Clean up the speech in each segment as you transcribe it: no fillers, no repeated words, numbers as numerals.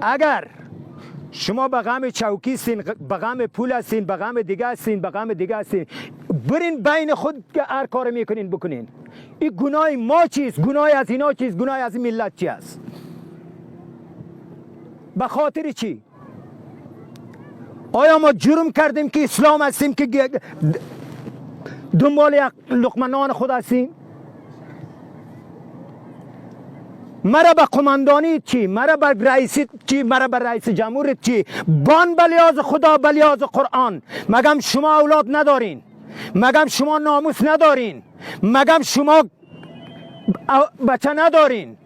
اگر شما به غم چوکی هستین، به غم پول هستین، به غم دیگه هستین، به غم دیگه هستین، برین بین خود که هر کار میکنین بکنین. این گناه ما چیست؟ گناه از اینا چیست؟ گناه از این ملت چی است؟ به خاطر چی؟ آیا ما جرم کردیم که اسلام هستیم که دنبال یک لقمه نان خود هستیم؟ مرا به قماندانی چی؟ مرا به رئیسی چی؟ مرا به رئیس جمهور چی؟ بان بلیاز خدا، بلیاز قرآن. مگم شما اولاد ندارین؟ مگم شما ناموس ندارین؟ مگم شما بچه ندارین؟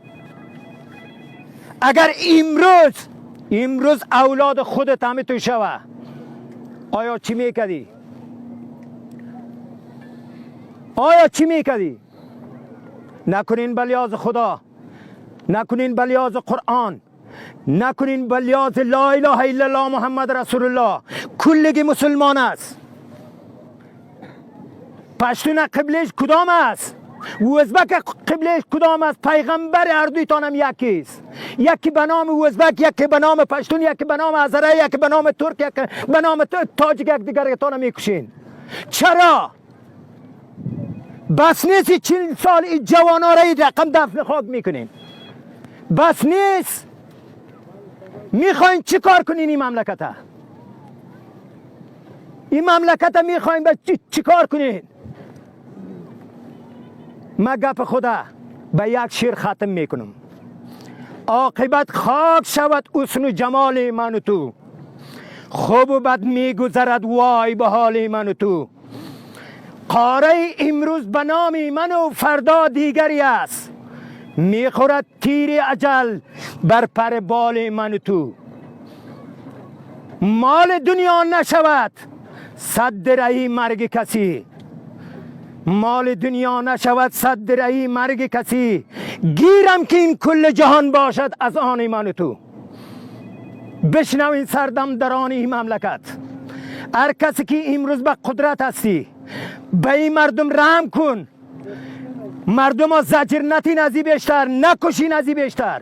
اگر امروز اولاد خودت همه تو شوه، آیا چی میکردی؟ آیا چی میکردی؟ نکنین بلیاز خدا، نکنین بلیاز قرآن، نکنین بلیاز لا اله الا الله محمد رسول الله. کلگی مسلمان است. پشتون قبلش کدام است؟ ازبک قبلش کدام است؟ پیغمبر هر دویتان هم یکی است. یکی به نام ازبک، یکی به نام پشتون، یکی به نام هزاره، یکی به نام ترک، یکی به نام تاجیک، یک دیگرتان میکشین. چرا؟ بس نیست 40 سال این جوانا را این رقم دفن خاک میکنین؟ بس نیست؟ میخواین چی کار کنین این مملکته؟ این مملکت میخواین به چی کار کنین؟ ما گپ خدا به یک شعر ختم میکنم. عاقبت خاک شود حسن و جمال من و تو، خوب و بد میگذرد وای به حال من و تو. قاره امروز به نام من و فردا دیگری است، میخورد تیر اجل بر پر بال من و تو. مال دنیا نشود صد رهی مرگ کسی، مال دنیا نشود صد رهی مرگ کسی. گیرم که این کل جهان باشد از آن من و تو. بشنوین سردم دران این مملکت، هر کسی که امروز به قدرت هستی به این مردم رحم کن. مردم ها زجر نتین از این بیشتر، نکشین از این بیشتر.